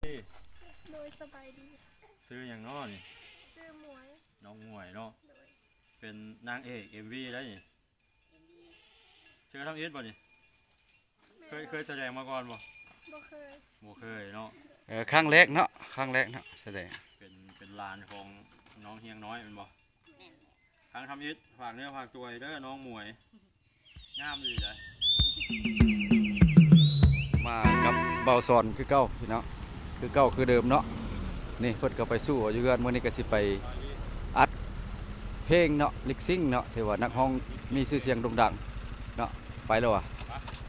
ໂດຍ ສະບາຍດີ. ຊື່ຫຍັງເນາະນີ້? ຊື່ໝວຍ. ນ້ອງໝວຍເນາະ. ໂດຍ. ເປັນນາງເອກເອັມວີໄດ໋ນີ້. ເອັມວີ. ຊື່ທຳອິດບໍ່ນີ້? ແມ່ນ. ເຄີຍ ເຄີຍສະແດງມາກ່ອນບໍ່? ບໍ່ເຄີຍ. ບໍ່ເຄີຍເນາະ. ເອີ ຄັ້ງແລກເນາະ ຄັ້ງແລກເນາະ ສະແດງ. ເປັນ ເປັນຫຼານຂອງນ້ອງຮຽງນ້ອຍແມ່ນບໍ່? ແມ່ນ. ທາງທຳອິດ ຝາກເນື້ອຝາກຕົວເດີນ້ອງໝວຍ ງາມອີ່ຫຼີໃດ໋. ມາກັບບ່າວສອນຄືເກົ່າພີ່ນ້ອງ ຄືເກົ່າຄືເດີມເນາະ. ນີ້ເພິ່ນກໍໄປສູ້ຢູ່ເຮືອນ ມື້ນີ້ກໍຊິໄປອັດເພງເນາະ ລິບຊິງເນາະ ຖືວ່ານັກຮ້ອງມີຊື່ສຽງໂດ່ງດັງເນາະ. ໄປແລ້ວຫວາ?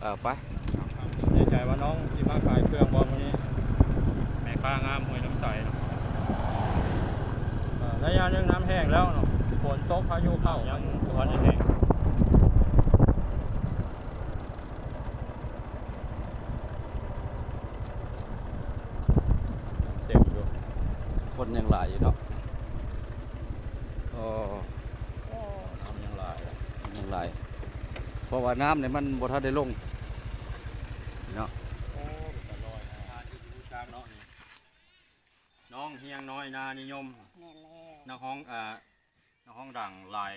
ເອີ ໄປ. ດີໃຈວ່ານ້ອງຊິມາຂາຍເຄື່ອງບໍ່ມື້ນີ້? ແມ່ຄ້າງາມ ຫ້ວຍນ້ຳໃສເນາະ. ເອີ ໄລຍະໜຶ່ງນ້ຳແຫ້ງແລ້ວເນາະ ຝົນຕົກພາຍຸເຂົ້າ ຍັງບໍ່ທັນໄດ້ແຫ້ງ. ເຕັມຢູ່ ຄົນຍັງຫຼາຍຢູ່ເນາະ. ໂອ້ ໂອ້ ນ້ຳຍັງຫຼາຍ ນ້ຳຍັງຫຼາຍ ເພາະວ່ານ້ຳນີ້ມັນບໍ່ທັນໄດ້ລົງເນາະ. ໂອ້ ເປັນຕາລອຍນະ ຢູ່ທາງເນາະນີ້ ນ້ອງຮຽງນ້ອຍນານິຍົມ. ແມ່ນແລ້ວ. ນັກຮ້ອງ ອ່າ ນັກຮ້ອງດັງຫຼາຍ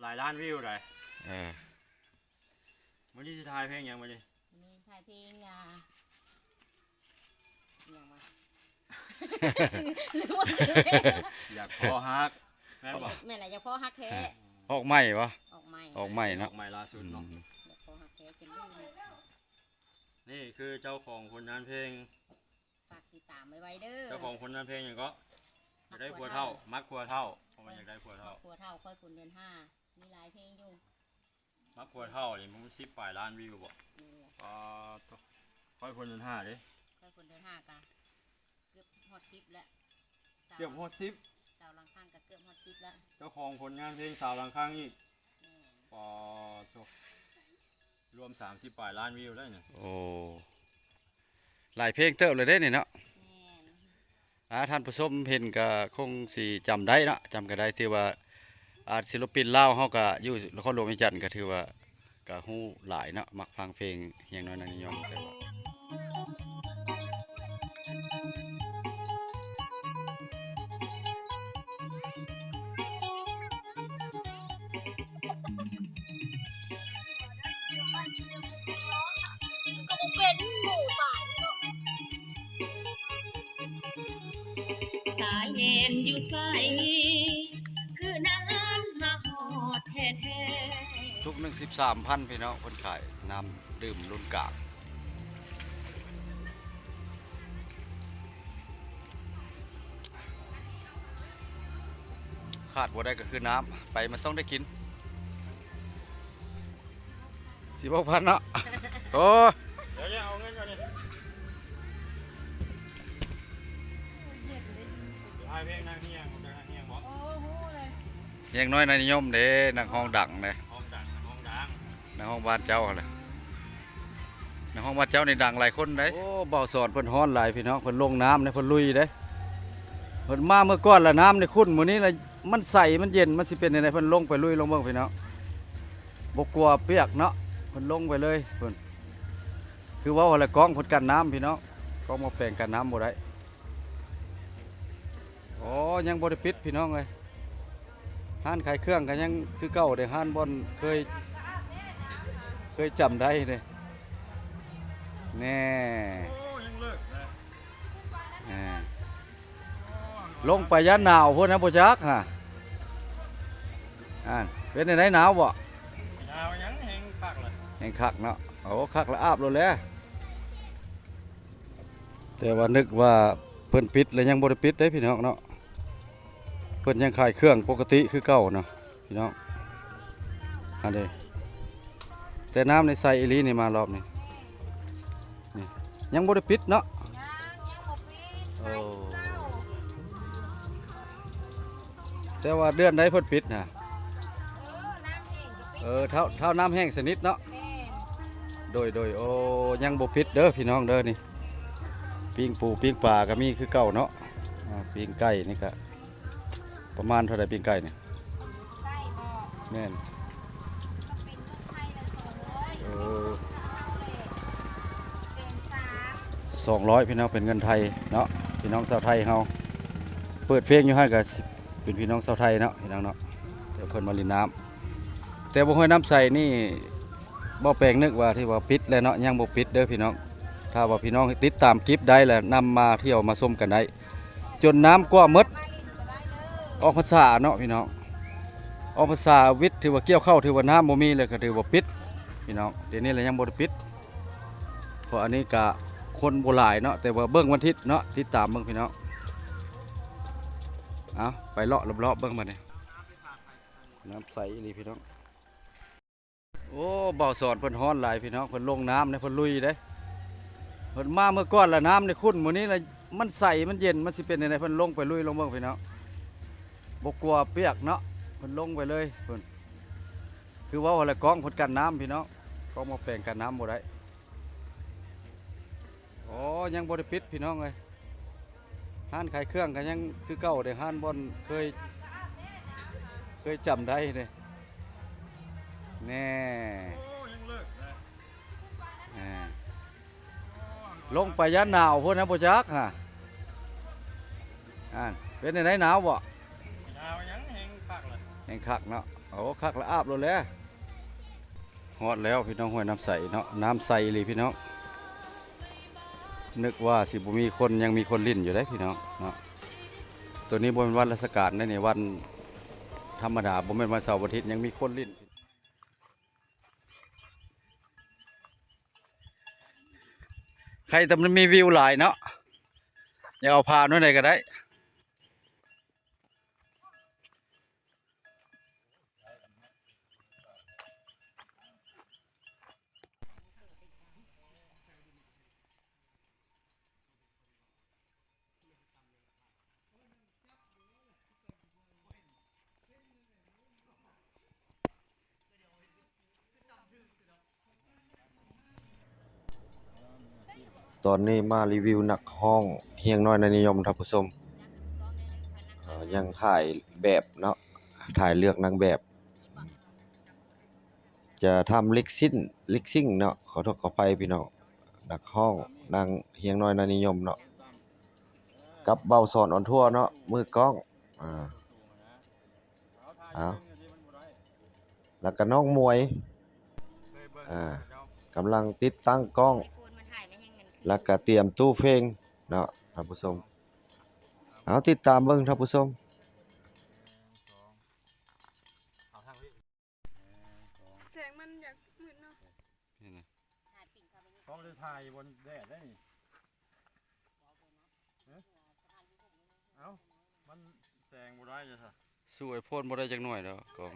ຫຼາຍລ້ານວິວໃດ໋. ເອີ ມື້ນີ້ຊິຖ່າຍເພງຫຍັງມື້ນີ້? ມື້ນີ້ຖ່າຍເພງ ອ່າ ຫຍັງວະ? ຊື່ ລືມວ່າຊື່ເພງ ຢາກພໍຮັກ ແມ່ນບໍ່? ແມ່ນແຫຼະ ຢາກພໍຮັກແທ້. ອືມ ອອກໃໝ່ບໍ່? ອອກໃໝ່ ອອກໃໝ່ເນາະ ອອກໃໝ່ລ່າສຸດເນາະ. ອືມ ຢາກພໍຮັກແທ້ຈົນລືມ. ນີ້ຄືເຈົ້າຂອງຜົນງານເພງ ຝາກຕິດຕາມໄວໆເດີ. ເຈົ້າຂອງຜົນງານເພງຫຍັງເກາະ? ຢາກໄດ້ຜົວເຖົ້າ ມັກຜົວເຖົ້າ ເພາະວ່າຢາກໄດ້ຜົວເຖົ້າ ມັກຜົວເຖົ້າ ຂ້ອຍຄົນເດືອນຫ້າ ມີຫຼາຍເພງຢູ່. ມັກຜົວເຖົ້ານີ້ມັນສິບປາຍລ້ານວິວບໍ່? ແມ່ນແຫຼະ. ປາດໂທ້ ຂ້ອຍຄົນເດືອນຫ້າເດ້ ຂ້ອຍຄົນເດືອນຫ້າກະເກືອບຮອດສິບແລ້ວ ເກືອບຮອດສິບ ສາວຫຼັງຂ້າງກະເກືອບຮອດສິບແລ້ວ. ເຈົ້າຂອງຜົນງານເພງສາວຫຼັງຂ້າງອີກ. ແມ່ນ. ປາດໂທ້ ລວມສາມສິບປາຍລ້ານວິວແລ້ວນີ້. ໂອ້ ຫຼາຍເພງເຕີບເລີຍເດ້ນີ້ເນາະ. ແມ່ນ. ອ່າ ທ່ານຜູ້ຊົມເຫັນກໍຄົງຊິຈຳໄດ້ເນາະ ຈຳກັນໄດ້ ຖືວ່າ ອ່າ ສິນລະປິນລາວເຮົາກໍຢູ່ນະຄອນຫຼວງວຽງຈັນ ກໍຖືວ່າກໍຮູ້ຫຼາຍເນາະ ມັກຟັງເພງຮຽງນ້ອຍນານິຍົມ ແຕ່ວ່າ ກໍບໍ່ເປັນໝູ່ຕາຍເນາະ. ສາຍແມ່ນຢູ່ໃສ ຄືນ້ຳມາຮອດແທ້ໆ. ທຸກໜຶ່ງສິບສາມພັນ ພີ່ນ້ອງ ເພິ່ນຂາຍນ້ຳດື່ມລຸ້ນກາງ. ຂາດບໍ່ໄດ້ກໍຄືນ້ຳ ໄປມັນຕ້ອງໄດ້ກິນ. ສິບຫົກພັນເນາະ. ໂອ້ ດຽວເອົາເງິນກ່ອນນີ້ ເຮັດເດ້ ອ້າຍເພງນາງຮຽງ ຮູ້ຈັກນາງຮຽງບໍ່? ໂອ້ ຮູ້ເລີຍ. ຮຽງນ້ອຍນານິຍົມເດ້ ນັກຮ້ອງດັງເດ້ ຮ້ອງດັງ ນັກຮ້ອງດັງ ນັກຮ້ອງບ້ານເຈົ້າຫັ້ນແຫຼະ. ໃນຫ້ອງວັດເຈົ້ານີ້ດັງຫຼາຍຄົນເດ້. ໂອ້ ບ່າວສອນເພິ່ນຮ້ອນຫຼາຍພີ່ນ້ອງ ເພິ່ນລົງນ້ຳເດ້ ເພິ່ນລຸຍເດ້. ເພິ່ນມາມື້ກ່ອນລະນ້ຳນີ້ຂຸ້ນ ມື້ນີ້ລະມັນໃສ ມັນເຢັນ ມັນຊິເປັນຈັ່ງໃດ. ເພິ່ນລົງໄປລຸຍລອງເບິ່ງພີ່ນ້ອງ ບໍ່ກົວປຽກເນາະ ເພິ່ນລົງໄປເລີຍພຸ້ນ. ຄືເວົ້າຫັ້ນແຫຼະ ກ້ອງເພິ່ນກັນນ້ຳພີ່ນ້ອງ ກ້ອງໝໍ້ແປງກັນນ້ຳບໍ່ໄດ້. ອໍ ຍັງບໍ່ໄດ້ປິດພີ່ນ້ອງເອີຍ. ຮ້ານຂາຍເຄື່ອງກໍຍັງຄືເກົ່າເດ້ ຮ້ານບ່ອນເຄີຍ ເຄີຍຈຳໄດ້ເດ້. ແນ່ ໂອ້ ຍັງເລີກນະ ອ່າ ລົງໄປຢ້ານໜາວພຸ້ນນະ ບໍ່ຈັກຫາ. ອ່າ ເປັນຈັ່ງໃດ ໜາວບໍ່? ໜາວຫຍັງ ແຮງຄັກເລີຍ ແຮງຄັກເນາະ. ໂອ້ ຄັກລະ ອາບໂລດແຫຼະ. ແຕ່ວ່ານຶກວ່າເພິ່ນປິດແລ້ວ ຍັງບໍ່ໄດ້ປິດເດ້ພີ່ນ້ອງເນາະ. ເພິ່ນຍັງຂາຍເຄື່ອງປົກກະຕິຄືເກົ່າເນາະພີ່ນ້ອງ. ອັນນີ້ ແຕ່ນ້ຳໃນໃສອີ່ຫຼີນີ້ ມາລອບນີ້ ນີ້ ຍັງບໍ່ໄດ້ປິດເນາະ. ຍັງ ຍັງບໍ່ປິດ ໂອ້ ຂາຍຄືເກົ່າ. ແຕ່ວ່າເດືອນໃດເພິ່ນປິດນະ? ເອີ ນ້ຳແຫ້ງກໍປິດ. ເອີ ເທົ່າ ເທົ່ານ້ຳແຫ້ງສະໜິດເນາະ. ແມ່ນ. ໂດຍ ໂດຍ ໂອ້ ຍັງບໍ່ປິດເດີພີ່ນ້ອງເດີ. ນີ້ ປີ້ງປູປີ້ງປາກໍມີຄືເກົ່າເນາະ. ອ່າ ປີ້ງໄກ່ນີ້ກໍປະມານເທົ່າໃດ? ປີ້ງໄກ່ນີ້ ໄກ່ບໍ່? ແມ່ນ. ເປັນເງິນໄທລະສອງຮ້ອຍ. ເອີ ເປັນເງິນລາວແລ້ວແສນສາມ. ສອງຮ້ອຍພີ່ນ້ອງ ເປັນເງິນໄທເນາະ ພີ່ນ້ອງຊາວໄທເຮົາ. ເປີດເພງຢູ່ຫັ້ນກໍເປັນພີ່ນ້ອງຊາວໄທເນາະ ພີ່ນ້ອງເນາະ. ແຕ່ເພິ່ນມາຫຼິ້ນນ້ຳ ແຕ່ບໍ່ ຫ້ວຍນ້ຳໃສນີ້ ບໍ່ແປງນຶກວ່າທີ່ວ່າປິດແລ້ວເນາະ ຍັງບໍ່ປິດເດີພີ່ນ້ອງ. ຖ້າວ່າພີ່ນ້ອງຕິດຕາມຄລິບໄດ້ແລ້ວ ນຳມາທ່ຽວມາຊົມກັນໄດ້ ຈົນນ້ຳກວ່າໝົດ ອອກພັນສາເນາະພີ່ນ້ອງ. ອອກພັນສາວິດ ຖືວ່າກ່ຽວເຂົ້າ ຖືວ່ານ້ຳບໍ່ມີເລີຍ ກໍຖືວ່າປິດພີ່ນ້ອງ. ດຽວນີ້ລະຍັງບໍ່ໄດ້ປິດ ເພາະອັນນີ້ກະຄົນບໍ່ຫຼາຍເນາະ ແຕ່ວ່າເບິ່ງວັນທິດເນາະ ຕິດຕາມເບິ່ງພີ່ນ້ອງ. ເອົາ ໄປເລາະລອບໆເບິ່ງບາດນີ້ ນ້ຳໃສອີ່ຫຼີພີ່ນ້ອງ. ໂອ້ ບ່າວສອນເພິ່ນຮ້ອນຫຼາຍພີ່ນ້ອງ ເພິ່ນລົງນ້ຳເດ້ ເພິ່ນລຸຍເດ້. ເພິ່ນມາເມື່ອກ່ອນລະນ້ຳນີ້ຂຸ້ນ ມື້ນີ້ລະມັນໃສ ມັນເຢັນ ມັນຊິເປັນຈັ່ງໃດ. ເພິ່ນລົງໄປລຸຍ ລອງເບິ່ງພີ່ນ້ອງ ບໍ່ກົວປຽກເນາະ ເພິ່ນລົງໄປເລີຍພຸ້ນ. ຄືເວົ້າຫັ້ນແຫຼະ ກ້ອງເພິ່ນກັນນ້ຳພີ່ນ້ອງ ກ້ອງໝໍ້ແປງກັນນ້ຳບໍ່ໄດ້. ອໍ ຍັງບໍ່ໄດ້ປິດພີ່ນ້ອງເອີຍ. ຮ້ານຂາຍເຄື່ອງກໍຍັງຄືເກົ່າເດ້ ຮ້ານບ່ອນເຄີຍ ເຄີຍຈຳໄດ້ເດ້. ແນ່ ໂອ້ ຍັງເລີກນະ ແນ່ ລົງໄປຢ້ານໜາວພຸ້ນນະ ບໍ່ຈັກຫາ. ອ່າ ເປັນຈັ່ງໃດ ໜາວບໍ່? ໜາວຫຍັງ ແຮງຄັກລະ ແຮງຄັກເນາະ. ໂອ້ ຄັກລະ ອາບໂລດແຫຼະ. ຮອດແລ້ວພີ່ນ້ອງ ຫ້ວຍນ້ຳໃສເນາະ ນ້ຳໃສອີ່ຫຼີພີ່ນ້ອງ. ນຶກວ່າຊິບໍ່ມີຄົນ ຍັງມີຄົນຫຼິ້ນຢູ່ເດ້ພີ່ນ້ອງເນາະ. ໂຕນີ້ບໍ່ແມ່ນວັນລາຊະການເດ້ນີ້ ວັນທຳມະດາ ບໍ່ແມ່ນວັນເສົາວັນອາທິດ ຍັງມີຄົນຫຼິ້ນ. ໃຄແຕ່ມັນມີວິວຫຼາຍເນາະ ຢາກເອົາພາໜ່ວຍໃດກໍໄດ້. ຕອນນີ້ມາຣີວິວນັກຮ້ອງ ຮຽງນ້ອຍນາຍນິຍົມ ທ່ານຜູ້ຊົມ. ເອີ ຍັງຖ່າຍແບບເນາະ ຖ່າຍເລືອກນາງແບບ ຈະທຳລິບຊິງ ລິບຊິງເນາະ ຂໍໂທດຂໍອະໄພພີ່ນ້ອງ. ນັກຮ້ອງນາງຮຽງນ້ອຍນາຍນິຍົມເນາະ ກັບບ່າວສອນອອນທົວເນາະ ມືກ້ອງ. ອ່າ ເອົາ ແລ້ວກໍນ້ອງໝວຍ ອ່າ ກຳລັງຕິດຕັ້ງກ້ອງ ແລ້ວກໍຕຽມຕູ້ເພງເນາະ ທ່ານຜູ້ຊົມ. ເອົາ ຕິດຕາມເບິ່ງ ທ່ານຜູ້ຊົມ. ແສງມັນຢາກມືດເນາະ ນີ້ນະ ເຂົາໄດ້ຖ່າຍຢູ່ບ່ອນແດດໄດ໋ນີ້. ເອົ້າ ມັນແສງບໍ່ໄດ້ຊະ ສູ້ໄອໂຟນບໍ່ໄດ້ຈັກໜ່ວຍດອກກ້ອງ.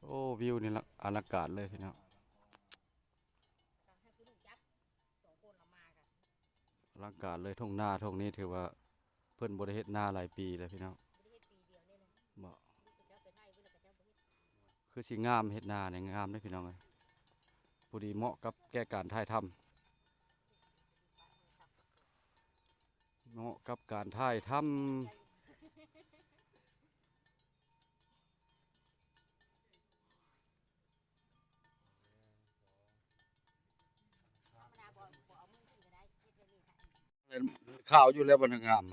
ໂອ້ ວິວນີ້ລະ ອະລັງການເລີຍພີ່ນ້ອງ. ອະລັງການເລີຍ ທົ່ງນາທົ່ງນີ້ຖືວ່າເພິ່ນບໍ່ໄດ້ເຮັດນາຫຼາຍປີແລ້ວພີ່ນ້ອງ. ບໍ່ ຄືຊິງາມ ເຮັດນານີ້ງາມເດ້ພີ່ນ້ອງເອີຍ. ພໍດີເໝາະກັບແກ່ການຖ່າຍທຳ ເໝາະກັບການຖ່າຍທຳ. ຂາວຢູ່ແລ້ວ ມັນງາມ.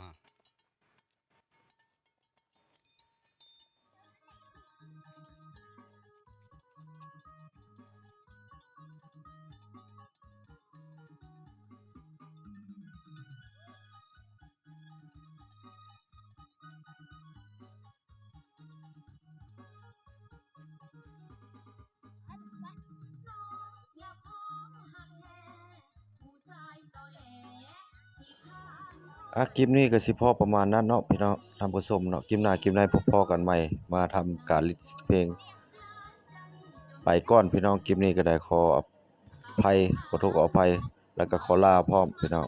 ອ່າ ຄລິບນີ້ກໍຊິພໍປະມານນັ້ນເນາະ ພີ່ນ້ອງທ່ານຜູ້ຊົມເນາະ. ຄລິບໜ້າຄລິບໃນພົບພໍ້ກັນໃໝ່ ມາທຳການລິດເພງ. ໄປກ່ອນພີ່ນ້ອງ ຄລິບນີ້ກໍໄດ້ຂໍອະໄພ ຂໍໂທດຂໍອະໄພ ແລ້ວກໍຂໍລາພ້ອມພີ່ນ້ອງ.